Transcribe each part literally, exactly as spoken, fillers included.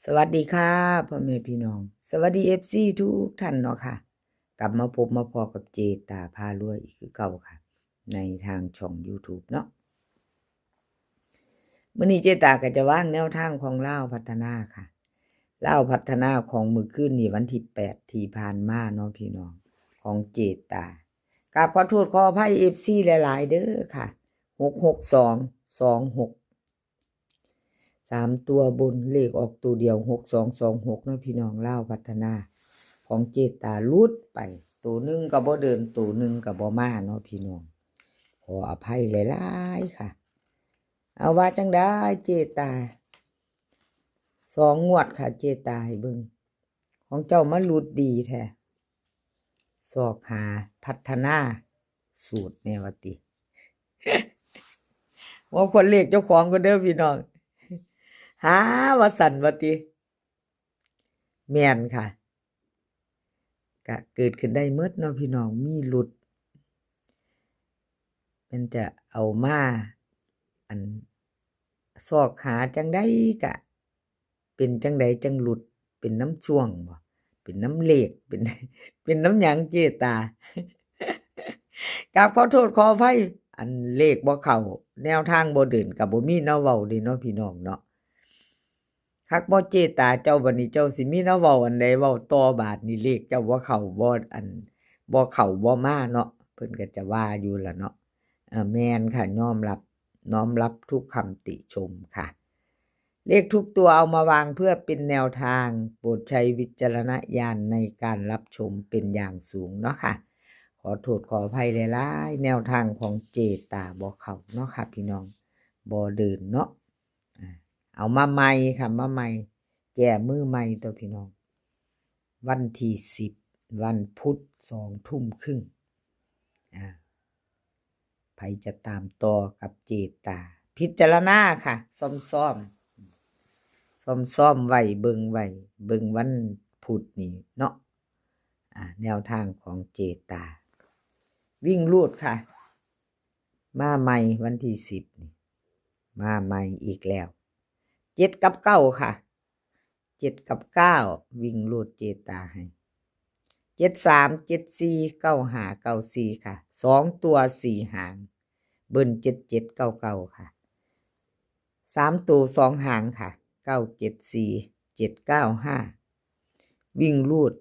สวัสดีค่ะ พ่อแม่พี่น้อง สวัสดี เอฟซี ทุกท่านเนาะค่ะ กลับมาพบมาพ้อกับเจตาพารวยอีกคือเก่าค่ะ ในทางช่อง YouTube เนาะ มื้อนี้เจตาก็จะวางแนวทางของลาวพัฒนาค่ะ ลาวพัฒนาของมื้อคืนนี้วันที่แปดที่ผ่านมาเนาะพี่น้อง ของเจตา กราบขอโทษขออภัย เอฟซี หลายๆ เด้อค่ะ หกหกสอง สองหก สามตัวบนเลขออกตัวเดียว หกสองสองหก เนาะพี่น้อง ลาวพัฒนา ของเจตาหลุดไป ตัวหนึ่งก็บ่เดิน ตัวหนึ่งก็บ่มาเนาะพี่น้อง ขออภัยหลายๆ ค่ะ เอาว่าจังได้เจตา สองงวดค่ะเจตาให้เบิ่ง ของเจ้ามาหลุดดีแท้ ซอกหาพัฒนาสูตรแน่ว่าติ ว่าคนเลขเจ้าของก็เด้อพี่น้อง หาว่าสั่นว่าติ แม่นค่ะ ก็เกิดขึ้นได้หมดเนาะพี่น้อง มีหลุด มันจะเอามา อัน ซอกหาจังใดกะ เป็นจังใดจังหลุด เป็นน้ำช่วงบ่ เป็นน้ำเลข เป็น เป็นน้ำหยังเจตา กราบขอโทษขออภัย อันเลขบ่เข้า แนวทางบ่เดินก็บ่มีเนาะ เว้าเด้เนาะพี่น้องเนาะ คักบ่เจตาเจ้า บัดนี้เจ้าสิมีแนวเว้าอันใดเว้าต่อบาดนี้ เลขเจ้าบ่เข้าบ่ อัน บ่เข้าบ่มาเนาะ เพิ่นก็จะว่าอยู่ล่ะเนาะ เอ่อ แม่นค่ะ ยอมรับ น้อมรับทุกคำติชมค่ะ เลขทุกตัวเอามาวางเพื่อเป็นแนวทาง โปรดใช้วิจารณญาณในการรับชมเป็นอย่างสูงเนาะค่ะ ขอโทษขออภัยหลายๆ แนวทางของเจตาบ่เข้าเนาะค่ะพี่น้อง บ่เดินเนาะ อ่า เอามาใหม่ค่ะ มาใหม่ แก้มือใหม่ตัวพี่น้อง วันที่สิบ วันพุธ สองทุ่มครึ่ง อ่า ไผจะตามต่อกับเจตา พิจารณาค่ะ ซ่อมๆ ซ่อมๆ ไว้ เบิ่งไว้ เบิ่งวันพุธนี้เนาะ อ่า แนวทางของเจตา วิ่งรูดค่ะ มาใหม่วันที่สิบนี่ มาใหม่อีกแล้ว เจ็ดกับเก้าค่ะ เจ็ดกับเก้า วิ่งรูดเจตาให้ เจ็ดสาม เจ็ดสี่ เก้าห้า เก้าสี่ ค่ะ สองตัวสี่หาง เบิ้ล เจ็ดเจ็ด เก้าเก้า ค่ะ สามตัวสองหางค่ะ เก้าเจ็ดสี่ เจ็ดเก้าห้า วิ่งรูด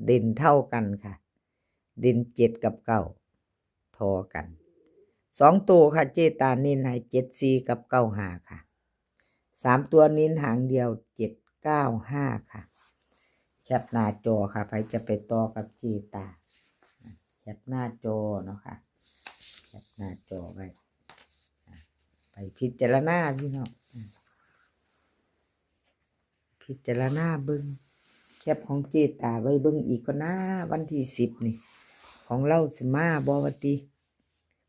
เด่นเท่ากันค่ะ เด่นเจ็ดกับเก้า ทอกัน สองตัวค่ะ เจตาเน้นให้ เจ็ดสี่ กับ เก้าห้า ค่ะ สามตัวเน้นหางเดียว เจ็ดเก้าห้า ค่ะ แคปหน้าจอค่ะ ไผจะไปต่อกับเจตา แคปหน้าจอเนาะค่ะ แคปหน้าจอไว้ ไปพิจารณาพี่น้อง พิจารณาเบิ่ง แคปของเจตาไว้เบิ่งอีกก่อนนะ วันที่สิบนี่ ของลาวสิมาบ่ว่าติ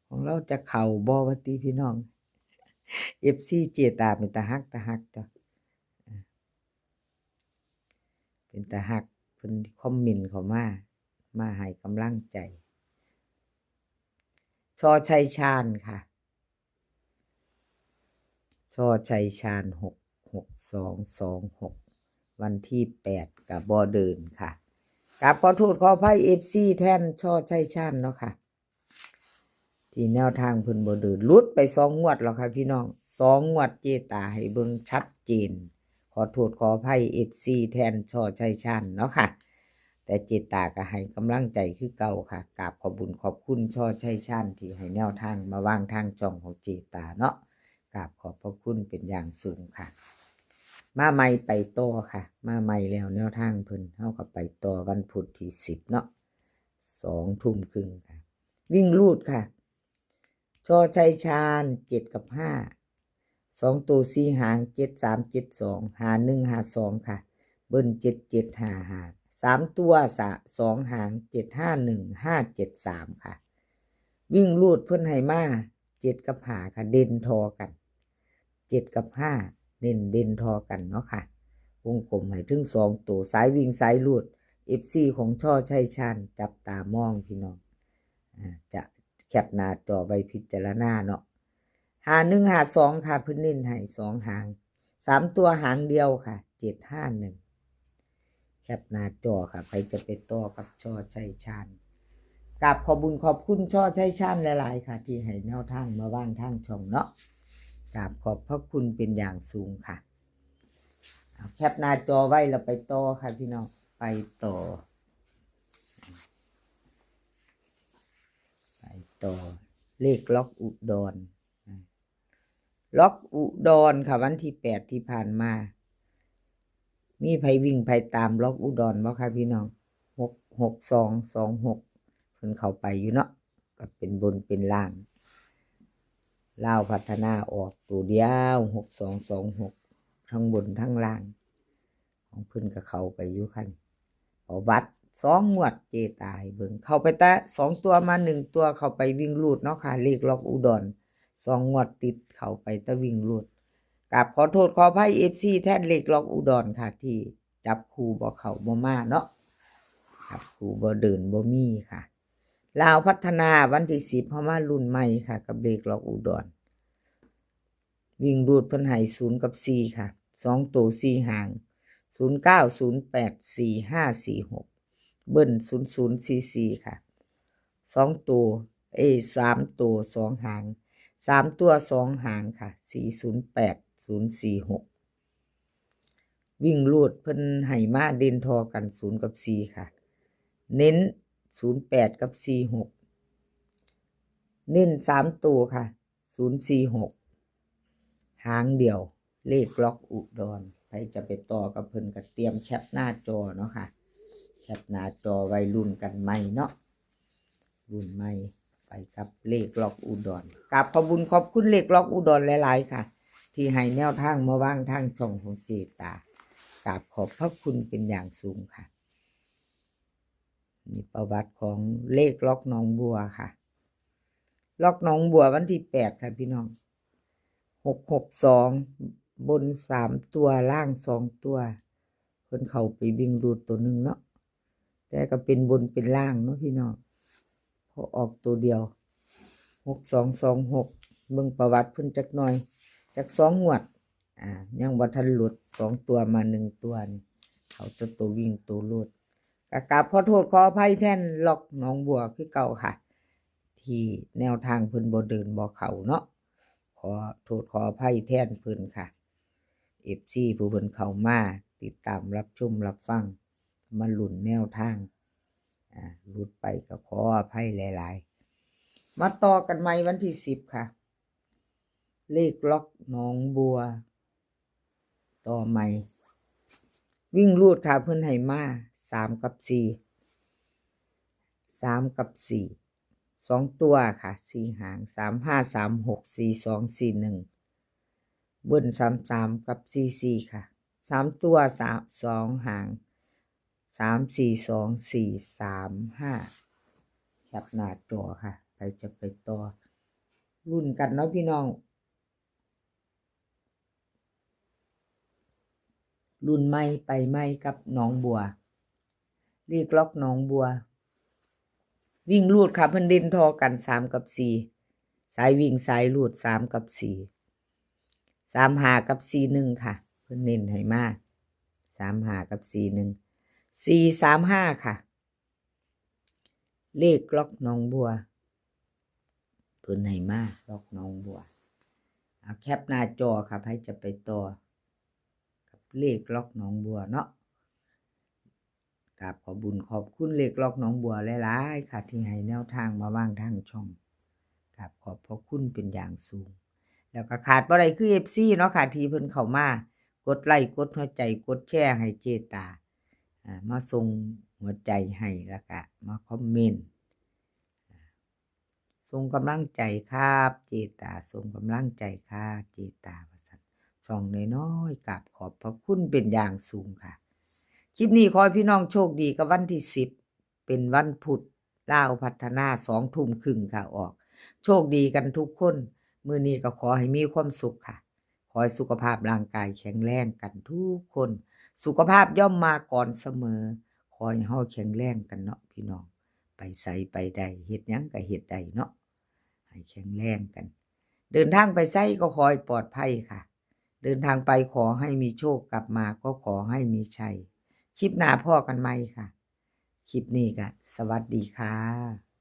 ของลาวจะเข้าบ่ว่าติพี่น้อง เอฟซี เจตาเป็นตาฮัก ตาฮักจ้ะ เป็นตาฮัก เพิ่นคอมเมนต์เข้ามา มาให้กำลังใจ ชอชัยชาญค่ะ ชอชัยชาญ หกหกสองสองหก วันที่แปดก็บ่เดินค่ะ กราบขอโทษขออภัย เอฟซี แทนชอชัยชาญเนาะค่ะ ที่แนวทางเพิ่นบ่เดิน หลุดไปสองงวดแล้วค่ะพี่น้อง สองงวดเจตาให้เบิ่งชัดเจน ขอโทษขออภัย เอฟซี แทนชอชัยชาญเนาะค่ะ แต่เจตาก็ให้กำลังใจคือเก่าค่ะ กราบขอบบุญขอบคุณชอชัยชาญที่ให้แนวทางมาวางทางช่องของเจตาเนาะ กราบขอบพระคุณเป็นอย่างสูงค่ะ มาใหม่ไปต่อค่ะ มาใหม่แล้วแนวทางเพิ่น เฮาก็ไปต่อวันพุธที่สิบเนาะ สองทุ่มครึ่งค่ะ วิ่งรูดค่ะ ชอชัยชาญ เจ็ดกับห้า สองตัวสี่หาง เจ็ดสาม เจ็ดสอง ห้าหนึ่ง ห้าสอง ค่ะ เบิ้ล เจ็ดเจ็ดห้าห้า สามตัวสะ สองหาง เจ็ดห้าหนึ่ง ห้าเจ็ดสาม ค่ะ วิ่งรูดเพิ่นให้มา เจ็ดกับห้าค่ะ เด่นทอกัน เจ็ดกับห้า เน้นเด่นทอกันเนาะค่ะ วงกลมให้ถึงสองตัว สายวิ่งสายรูด เอฟซี ของชอชัยชาญ จับตามองพี่น้อง อ่า จะแคปหน้าจอไว้พิจารณาเนาะ ห้าหนึ่ง ห้าสอง ค่ะ เพิ่นเน้นให้สองหาง สามตัวหางเดียวค่ะ จ็ดห้าหนึ่ง แคปหน้าจอค่ะ ใครจะไปต่อกับชอชัยชาญ กราบขอบบุญขอบคุณชอชัยชาญหลายๆค่ะ ที่ให้แนวทางมาวางทางช่องเนาะ กราบขอบพระคุณเป็นอย่างสูงค่ะ เอาแคปหน้าจอไว้แล้วไปต่อค่ะพี่น้อง ไปต่อ ไปต่อ เลขล็อกอุดร อ่า ล็อกอุดรค่ะ วันที่แปดที่ผ่านมา มีไผวิ่งไผตามล็อกอุดรบ่คะพี่น้อง หกหกสองสองหก เพิ่นเข้าไปอยู่เนาะ ก็เป็นบนเป็นล่าง ลาวพัฒนาออกตัวเดียว หกสองสองหก ทั้งบนทั้งล่าง ของเพิ่นก็เข้าไปอยู่คัน เอาบัตรสองงวดเจตาให้เบิ่ง เข้าไปแต่สองตัวมาหนึ่งตัว เข้าไปวิ่งรูดเนาะค่ะ เลขล็อกอุดร สองงวดติดเข้าไปแต่วิ่งรูด กราบขอโทษขออภัย เอฟซี แทนเลขล็อกอุดรค่ะ ที่จับคู่บ่เข้าบ่มาเนาะ จับคู่บ่เดินบ่มีค่ะ ลาวพัฒนาวันที่สิบ เฮามาลุ้นใหม่ค่ะ กับเลขล็อกอุดร วิ่งรูดเพิ่นให้ศูนย์กับสี่ค่ะ สองตัวสี่หาง ศูนย์เก้า ศูนย์แปด สี่ห้า สี่หก เบิ้ล ศูนย์ศูนย์สี่สี่ ค่ะ สองตัว เอ้ย สามตัวสองหาง สามตัวสองหางค่ะ สี่ศูนย์แปด ศูนย์สี่หก วิ่งรูดเพิ่นให้มาเด่นทอกัน ศูนย์กับสี่ค่ะ เน้น ศูนย์แปด กับ สี่หก เน้นสามตัวค่ะ ศูนย์สี่หก หางเดียว เลขล็อกอุดร ใครจะไปต่อกับเพิ่นก็เตรียมแคปหน้าจอเนาะค่ะ แคปหน้าจอไว้ลุ้นกันใหม่เนาะ ลุ้นใหม่ไปกับเลขล็อกอุดร กราบขอบบุญขอบคุณเลขล็อกอุดรหลายๆค่ะ ที่ให้แนวทางมาวางทางช่องของเจตา กราบขอบพระคุณเป็นอย่างสูงค่ะ นี่ประวัติของเลขล็อกหนองบัวค่ะ ล็อกหนองบัววันที่แปดค่ะพี่น้อง หกหกสอง บนสามตัว ล่างสองตัว เพิ่นเข้าไปวิ่งรูดตัวหนึ่งเนาะ แต่ก็เป็นบนเป็นล่างเนาะพี่น้อง เพราะออกตัวเดียว หกสองสองหก เบิ่งประวัติเพิ่นจักหน่อย จักสองงวด อ่า ยังบ่ทันหลุด สองตัวมาหนึ่งตัวนี่ เข้าแต่ตัววิ่งตัวรูด ก็กราบขอโทษขออภัยแทนล็อกหนองบัวคือเก่าค่ะ ที่แนวทางเพิ่นบ่เดินบ่เข้าเนาะ ขอโทษขออภัยแทนเพิ่นค่ะ เอฟซี ผู้เพิ่นเข้ามาติดตามรับชมรับฟัง มาลุ้นแนวทาง อ่า หลุดไปก็ขออภัยหลายๆ มาต่อกันใหม่วันที่สิบค่ะ เลขล็อกหนองบัว ต่อใหม่ วิ่งรูดค่ะ เพิ่นให้มา สาม กับ สี่ สาม กับ สี่ สองตัวค่ะ สี่หาง สามห้า สามหก สี่สอง สี่หนึ่ง เบิ้ล สามสาม กับ สี่สี่ ค่ะ สามตัว สาม สองหาง สามสี่สอง สี่สามห้า แคปหน้าจอค่ะ ใครจะไปต่อ ลุ้นกันเนาะพี่น้อง รุ่นใหม่ไปใหม่กับหนองบัว เลขล็อกหนองบัว วิ่งรูดค่ะ เพิ่นเด่นทอกัน สาม กับ สี่ สายวิ่งสายรูด สาม กับ สี่ สามห้า กับ สี่หนึ่ง ค่ะ เพิ่นเน้นให้มา สามห้า กับ สี่หนึ่ง สี่สามห้า ค่ะ เลขล็อกหนองบัว เพิ่นให้มา ล็อกหนองบัว เอาแคปหน้าจอค่ะ ใครจะไปต่อ กับเลขล็อกหนองบัวเนาะ กราบขอบบุญขอบคุณเลขล็อกหนองบัวหลายๆค่ะ ที่ให้แนวทางมาวางทางช่อง กราบขอบพระคุณเป็นอย่างสูง แล้วก็ขาดบ่ได้คือ เอฟซี เนาะค่ะ ที่เพิ่นเข้ามา กดไลค์ กดหัวใจ กดแชร์ให้เจตา อ่า มาส่งหัวใจให้ แล้วก็มาคอมเมนต์ อ่า ส่งกำลังใจครับ เจตา ส่งกำลังใจค่ะ เจตา ว่าซั่น ช่องน้อยๆ กราบขอบพระคุณเป็นอย่างสูงค่ะ คลิปนี้ขอให้พี่น้องโชคดีกับวันที่สิบ เป็นวันพุธ ลาวพัฒนา สองทุ่มครึ่งค่ะ ออก โชคดีกันทุกคน มื้อนี้ก็ขอให้มีความสุขค่ะ ขอให้สุขภาพร่างกายแข็งแรงกันทุกคน สุขภาพย่อมมาก่อนเสมอ ขอให้เฮาแข็งแรงกันเนาะพี่น้อง ไปไสไปใด เฮ็ดหยังก็เฮ็ดได้เนาะ ให้แข็งแรงกัน เดินทางไปไสก็ขอให้ปลอดภัยค่ะ เดินทางไปขอให้มีโชค กลับมาก็ขอให้มีชัย คลิปหน้าพ้อกันใหม่ค่ะ คลิปนี้ก็สวัสดีค่ะ